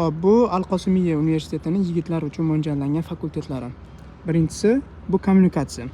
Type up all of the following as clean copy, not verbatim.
Xo'p, bu Al-Qosimiyya universitetining yigitlar uchun mo'ljallangan fakultetlari. Birinchisi bu kommunikatsiya.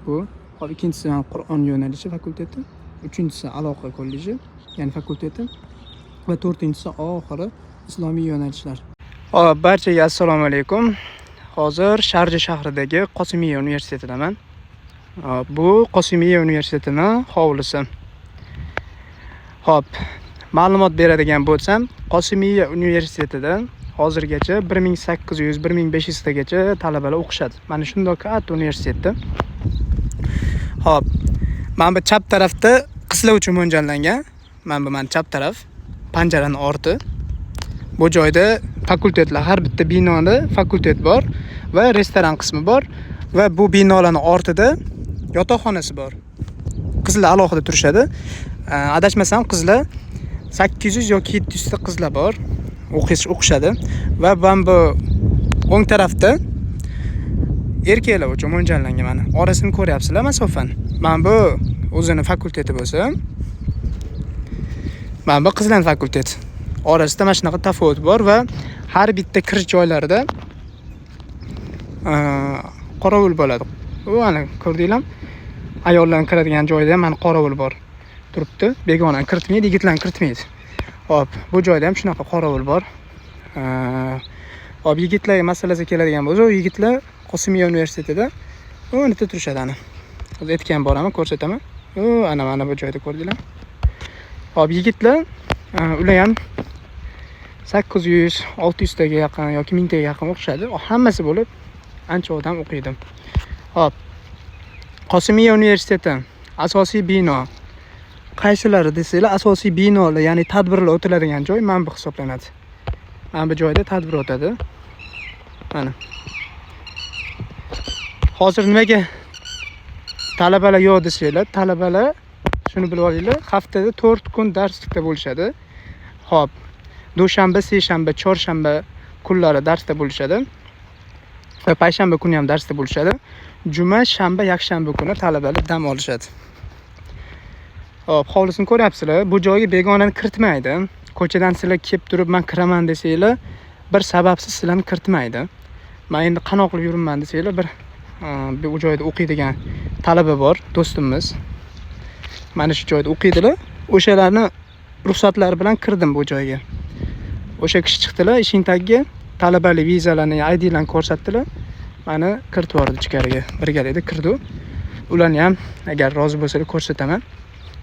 Bu, hop, ikkinchisi Qur'on yo'nalishi fakulteti, uchinchisi aloqa kolleji, ya'ni fakulteti va to'rtinchisi oxiri islomiy yo'nalishlar. Xo'p, barchaga assalomu alaykum. Hozir Sharja shahridagi Qosimiyya universitetidaman. Xo'p, bu Qosimiyya universitetining hovlisi. Xo'p, ma'lumot beradigan bo'lsam, Qosimiyya universitetida hozirgacha 1800 1500 tagacha talabalar o'qishadi. Mana shundoq katta universitetda. Xo'p, mana bu chap tarafda qizlar uchun mo'ljallangan. Mana bu mana chap taraf, panjaraning orti. Bu joyda fakultetlar, har bitta binoda fakultet bor va restoran qismi bor va bu binolarning ortida yotoqxonasi bor. Qizlar alohida turishadi. Adashmasam qizlar 800 yoki 700 ta qizlar bor. O'qishadi va mana bu o'ng tarafda erkaklar uchun mo'ljallangan mana. Orasini ko'ryapsizlar masofani. Mana bu o'zini fakulteti bo'lsa, mana bu qizlar fakulteti. Orasida mana shunaqa tafovut bor va har bitta kirish joylarida qorovul bo'ladi. U ana ko'rdinglarmi? Ayollar kiradigan joyda ham mana qorovul bor. Turibdi. Begonani kiritmaydi, yigitlarni kiritmaydi. Xo'p, bu joyda ham shunaqa qorovul bor. Xo'p, yigitlar masalasi keladigan bo'lsa, u yigitlar Qosimiyya universitetida u yerda turishadi ana. Hozir aytgan boraman, ko'rsataman. U ana mana bu joyda ko'rdinglar. Xo'p, yigitlar, ular ham 800, 600 taga yaqin yoki 1000 taga yaqin o'qishadi. Hammasi bo'lib ancha odam o'qiydi. Xo'p, Qosimiyya universiteti asosiy bino qaysilari desanglar, asosiy binolar, ya'ni tadbirlar o'tiladigan joy mana bu hisoblanadi. Mana bu joyda tadbir o'tadi. Mana. Hozir nimaga talabalar yo'q desanglar, talabalar shuni bilib olinglar, haftada 4 kun darslikda bo'lishadi. Xo'p, dushanba, seshanba, chorshanba kunlari darsda bo'lishadi. Va payshanba kuni ham darsda bo'lishadi. Juma, shanba, yakshanba kuni talabalar dam olishadi. Xo'p, hovlisini ko'ryapsizlar. Bu joyga begonani kiritmaydi. Ko'chadan sizlar kelib turib, men kiraman desanglar, bir sababsiz sizlarni kiritmaydi. Men endi qanoq qilib yuribman desanglar, bir bu joyda o'qiydigan talaba bor, do'stimiz. Mana shu joyda o'qiydilar. O'shalarni ruxsatlari bilan kirdim bu joyga. O'sha kishi chiqdilar, eshikning tagiga talabalik vizalarni, IDlarni ko'rsatdilar. Meni kiritib yubordi ichkariga. Birgalikda kirdi. Ularni ham agar rozi bo'lsalar ko'rsataman.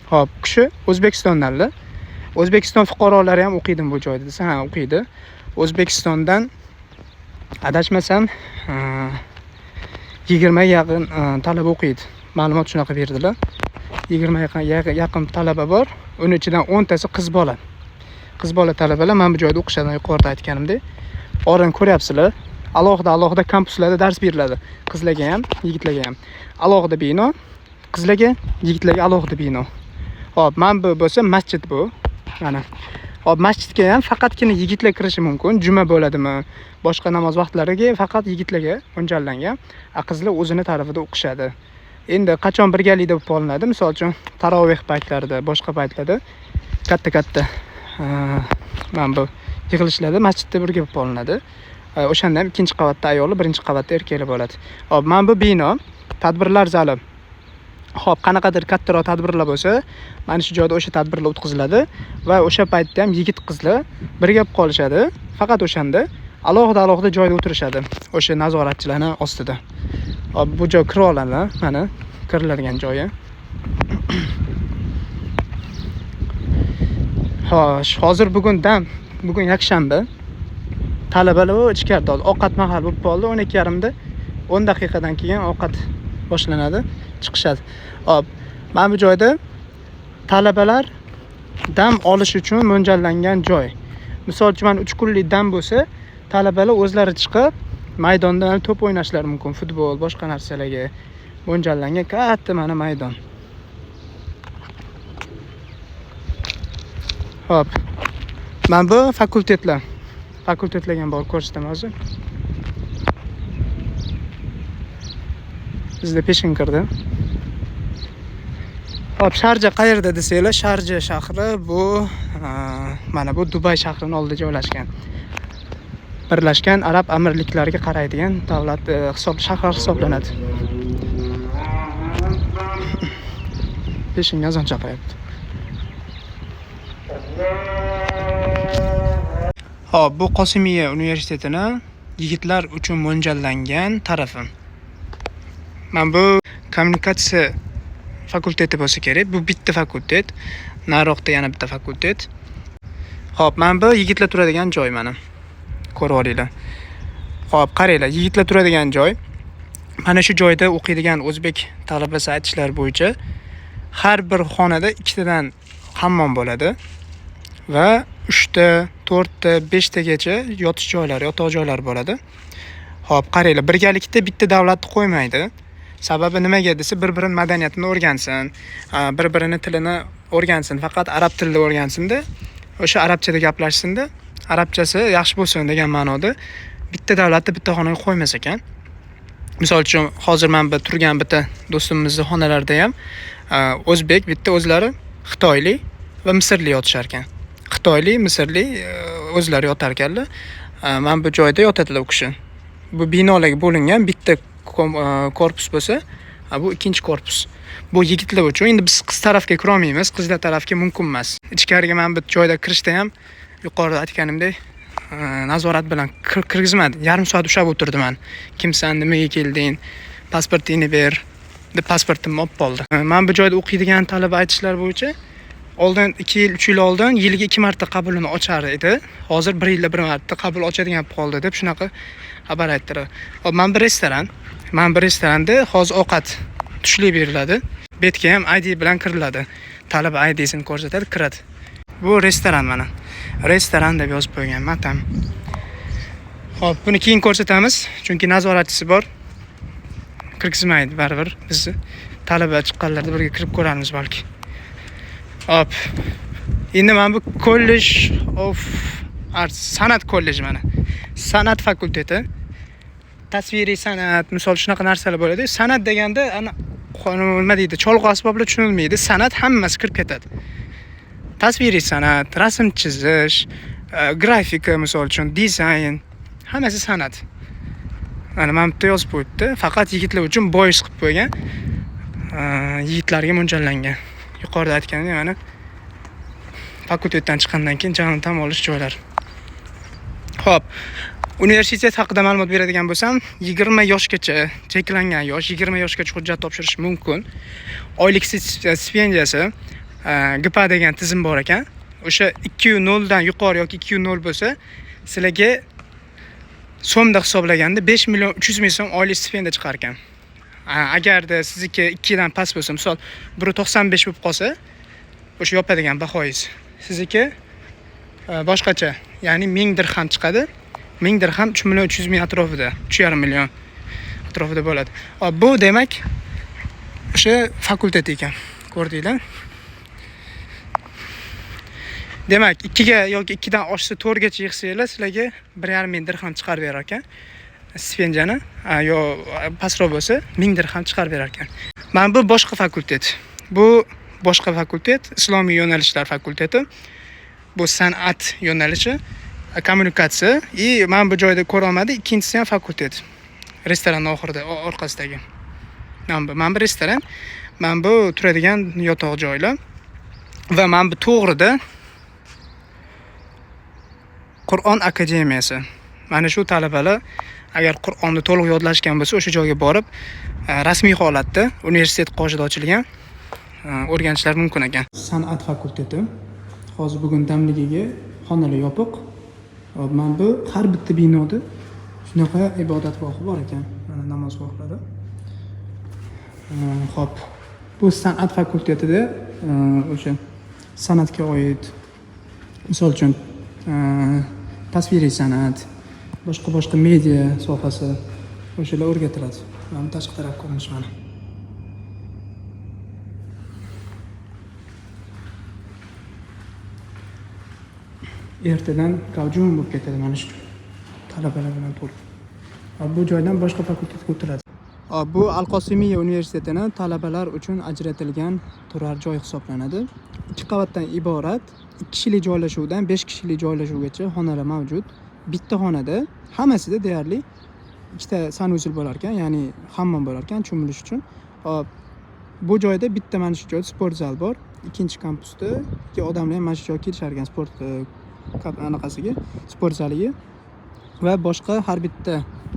Xo'p, kishi O'zbekistondanlar. O'zbekiston fuqarolari ham o'qiydi bu joyda desa, ha, o'qiydi. O'zbekistondan adashmasam, 20 ga yaqin talaba o'qiydi. Ma'lumot shunaqa berdilar. 20 yaqin talaba bor. Uni ichidan 10 tasi qiz bola. Qiz bola talabalar mana bu joyda o'qishadi, yuqorida aytganimdek. Orani ko'ryapsizlar. Alohida alohida kampuslarda dars beriladi. Qizlarga ham, yigitlarga ham. Alohida bino, qizlarga, yigitlarga alohida bino. Xo'p, mana bu bo'lsa masjid bu. Mana. Xo'p, masjidga ham faqatgina yigitlar kirishi mumkin. Juma bo'ladimi, boshqa namoz vaqtlariga faqat yigitlarga mo'ljallangan. Qizlar o'zini tarafida o'qishadi. Endi qachon birgalikda bo'lib olinadi? Misol uchun taroveh paytlarida, boshqa paytlarda katta-katta, mana bu yig'ilishlarda masjidda birga bo'lib olinadi. O'shanda ham ikkinchi qavatda ayollar, birinchi qavatda erkaklar bo'ladi. Xo'p, mana bu bino tadbirlar zali. Xo'p, qanaqadir kattaroq tadbirlar bo'lsa, mana shu joyda o'sha tadbirlar o'tkaziladi va o'sha paytda ham yigit qizlar birga bo'lib qolishadi. Faqat o'shanda alohida alohida joyda o'tirishadi, o'sha nazoratchilarning ostida. Xo'p, bu joy kira oladi, mana kiriladigan joyi. Xo'sh, hozir bugun dam, bugun yakshanba. Talabalar ichkarida hozir ovqat mahal bo'lib qoldi, o'n ikki yarimda, 10 daqiqadan keyin ovqat boshlanadi, chiqishadi. Xo'p, mana bu joyda talabalar dam olish uchun mo'ljallangan joy. Misol uchun mana 3 kunlik dam bo'lsa, talabalar o'zlari chiqib maydonda mana to'p o'ynashlari mumkin, futbol, boshqa narsalarga mo'ljallangan katta mana maydon. Xo'p, mana bu fakultetlar. Fakultetlarga ham borib ko'rsataman hozir. Bizda peshin kirdi. Xo'p, Sharja qayerda desanglar, Sharja shahri bu, mana bu Dubay shahrining oldida joylashgan. Birlashgan Arab Amirliklariga qaraydigan davlat shahar hisoblanadi. Peshinga azon chaqiryapti. Xo'p, bu Qosimiya universitetini yigitlar uchun mo'ljallangan tarafi. Mana bu kommunikatsiya fakulteti bo'lsa kerak. Bu bitta fakultet. Nariroqda yana bitta fakultet. Xo'p, mana bu yigitlar turadigan joy mana. Ko'rib olinglar. Xo'p, qaranglar, yigitlar turadigan joy. Mana shu joyda o'qiydigan o'zbek talabasi aytishlari bo'yicha har bir xonada ikkitadan hammom bo'ladi va 3 ta, 4 ta, 5 tagacha yotish joylari, yotoq joylari bo'ladi. Xo'p, qaranglar, birgalikda bitta davlatni qo'ymaydi. Sababi nimaga desa, bir-birini madaniyatini o'rgansin, bir-birini tilini o'rgansin, faqat arab tilida o'rgansin-da, o'sha arabchada gaplashsin-da, arabchasi yaxshi bo'lsin degan ma'noda bitta davlatni bitta xonaga qo'ymas ekan. Misol uchun, hozir men bu turgan bitta do'stimizning xonalarida ham o'zbek, bitta o'zlari xitoylik va misrlik yotishar ekan. Xitoylik, misrlik o'zlari yotar ekanlar. Mana bu joyda yotadilar u kishi. Bu binolarga bo'lingan bitta korpus bo'lsa, bu ikkinchi korpus. Bu yigitlar uchun. Endi biz qiz tarafga kira olmaymiz, qizlar tarafga mumkin emas. Ichkariga mana bu joyda kirishda ham yuqorida aytganimdek, nazorat bilan kirgizmadi. Yarim soat ushlab o'tirdi meni. Kimsan, nimaga kelding, pasportingni ber deb pasportimni olib qoldi. Men bu joyda o'qiydigan talaba aytishlari bo'yicha oldin 2 yil, 3 yil oldin yiliga 2 marta qabulini ochar edi. Hozir 1 yilda 1 marta qabul ochadigan bo'lib qoldi deb shunaqa xabar aytdilar. Hop, mana bu restoran. Mana bu restoranda hozir ovqat tushlik beriladi. Bu yerga ham ID bilan kiriladi. Talaba I D'sini ko'rsatadi, kiradi. Bu restoran mana. Restoran deb yozib qo'ygan matam. Xo'p, buni keyin ko'rsatamiz, chunki nazoratchisi bor. Kirgizmaydi baribir bizni. Talaba chiqqanlarda birga kirib ko'ramiz balki. Hop. Endi mana bu College of Arts, san'at kolleji mana. San'at fakulteti. Tasviriy san'at, misol shunaqa narsalar bo'ladi. San'at deganda ana nima deydi, cholg'u asboblar tushunilmaydi. San'at hammasi kirib ketadi. Tasviriy san'at, rasm chizish, grafika misol uchun, dizayn, hammasi san'at. Mana bu yerda yozib qo'yibdi. Faqat yigitlar uchun boys qilib qo'ygan. Yigitlarga mo'ljallangan. Yuqorida aytganimdek, mana fakultetdan chiqqandan keyin jani dam olish joylari. Xo'p, universitet haqida ma'lumot beradigan bo'lsam, 20 yoshgacha cheklangan yosh, 20 yoshgacha hujjat topshirish mumkin. Oylik stipendiyasi, GPA degan tizim bor ekan. O'sha ikki yu noldan yuqori yoki ikki yu nol bo'lsa, sizlarga so'mda hisoblaganda besh million uch yuz ming so'm oylik stipendiya chiqar ekan. Agarda sizniki ikkidan past bo'lsa, misol bir to'qson besh bo'lib qolsa, o'sha yopadigan bahoyingiz. Sizniki, boshqacha, ya'ni 1000 dirham chiqadi. 1000 dirham uch million uch yuz ming atrofida, uch yarim million atrofida bo'ladi. Hop, bu demak o'sha fakultet ekan. Ko'rdinglar? Demak, 2ga yoki 2dan oshsa 4gacha yig'sanglar, sizlarga bir yarim ming dirham chiqarib berar ekan. Stipendiyani, yo pastroq bo'lsa 1000 dirham chiqarib berar ekan. Mana bu boshqa fakultet. Bu boshqa fakultet, islomiy yo'nalishlar fakulteti. Bu san'at yo'nalishi, kommunikatsiya. I mana bu joyda ko'ra olmadi, ikkinchisi ham fakultet. Restoranning oxirida, orqasidagi. Mana bu restoran, mana bu turadigan yotoq joylar va mana bu to'g'rida Qur'on akademiyasi. Mana shu talabalar agar Qur'onni to'liq yodlashgan bo'lsa, o'sha joyga borib, rasmiy holatda universitet qoshida ochilgan, o'rganishlar mumkin ekan. San'at fakulteti. Hozir bugun damligiga xonalar yopiq. Hop, mana bu har bitta binoda shunaqa ibodatgohi bor ekan. Mana namozgohlari. Hop, bu san'at fakultetida, o'sha san'atga oid, misol uchun, tasviriy san'at, boshqa boshqa media sohasi o'shalar o'rgatiladi. Mana bu tashqi taraf ko'rinishi mana. Ertadan gavjum bo'lib ketadi mana shu talabalar bilan to'lib. Va bu joydan boshqa fakultetga o'tiladi. Hop, bu Al-Qosimiya universitetini talabalar uchun ajratilgan turar joy hisoblanadi. 2 qavatdan iborat, 2 kishilik joylashuvdan 5 kishilik joylashuvgacha xonalar mavjud. Bitta xonada hammasida deyarli ikkita санузел bo'lar ekan, ya'ni hammom bo'lar ekan cho'milish uchun. Hop, bu joyda bitta, mana shu joyda sport zal bor. Ikkinchi kampusda odamlar ham mana shu joyga kelishar ekan, sport anaqasiga, sport zaliga va boshqa har bitta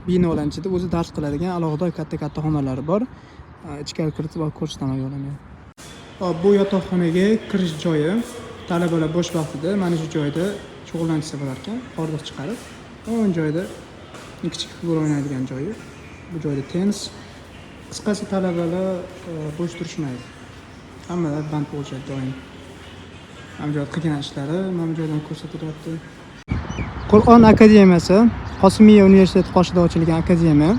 binolarni ichida o'zi dars qiladigan alohida katta katta xonalari bor. Ichkari kiritib olib ko'rsataman yo'lini. Hop, bu yotoqxonaga kirish joyi. Talabalar bo'sh vaqtida mana shu joyda shug'ullanishsa bo'lar ekan, hordiq chiqarib. O'ng joyda kichik futbol o'ynaydigan joyi. Bu joyda tennis. Qisqasi, talabalar bo'sh turishmaydi. Hammalari band bo'lishadi doim. Mana bu joyda qilgan ishlari mana bu joydan ko'rsatilyapti. Qur'on akademiyasi Qosimiya universiteti qoshida ochilgan akademiya.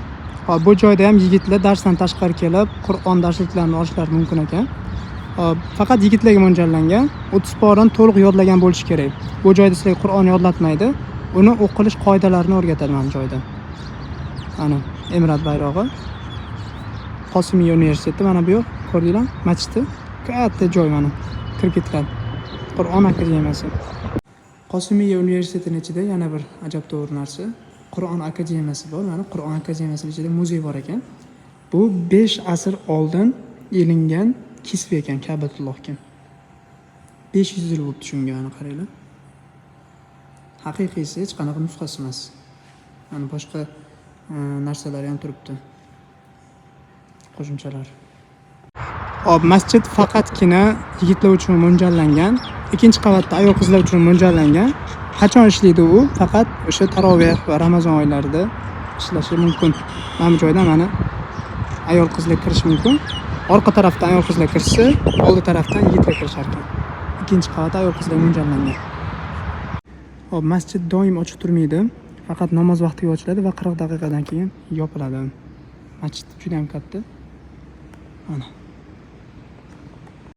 Hop, bu joyda ham yigitlar darsdan tashqari kelib, Qur'on darsliklarini olishlari mumkin ekan. Hop, faqat yigitlarga mo'ljallangan. 30 porani to'liq yodlagan bo'lishi kerak. Bu joyda sizlarga Qur'on yodlatmaydi. Uni o'qilish qoidalarini o'rgatadi mana bu joyda. Ana, Emirat bayrog'i. Qosimiya universiteti mana bu yoq, ko'rdinglar? Masjidi. Katta joy mana. Kirib ketiladi. Qur'on akademiyasi. Qosimiya universitetini ichida yana bir ajabtovur narsa. Qur'on akademiyasi bor. Mana, Qur'on akademiyasini ichida muzey bor ekan. Bu 5 asr oldin ilingan kisva ekan Ka'batullohga. 500 yil bo'libdi shunga, mana qaranglar. Haqiqiysi, hech qanaqa nusxasi emas. Mana boshqa narsalar ham turibdi. Qo'shimchalar. Hop, masjid faqatgina yigitlar uchun mo'ljallangan. Ikkinchi qavatda ayol qizlar uchun mo'ljallangan. Qachon ishlaydi u? Faqat o'sha taroveh va Ramazon oylarida ishlashi mumkin. Mana bu joydan mana ayol qizlar kirishi mumkin. Orqa tarafdan ayol qizlar kirsa, oldi tarafdan yigitlar kirishar ekan. Ikkinchi qavat ayol qizlarga mo'ljallangan. Hop, masjid doim ochiq turmaydi. Faqat namoz vaqtiga ochiladi va 40 daqiqadan keyin yopiladi. Masjid juda ham katta. Mana.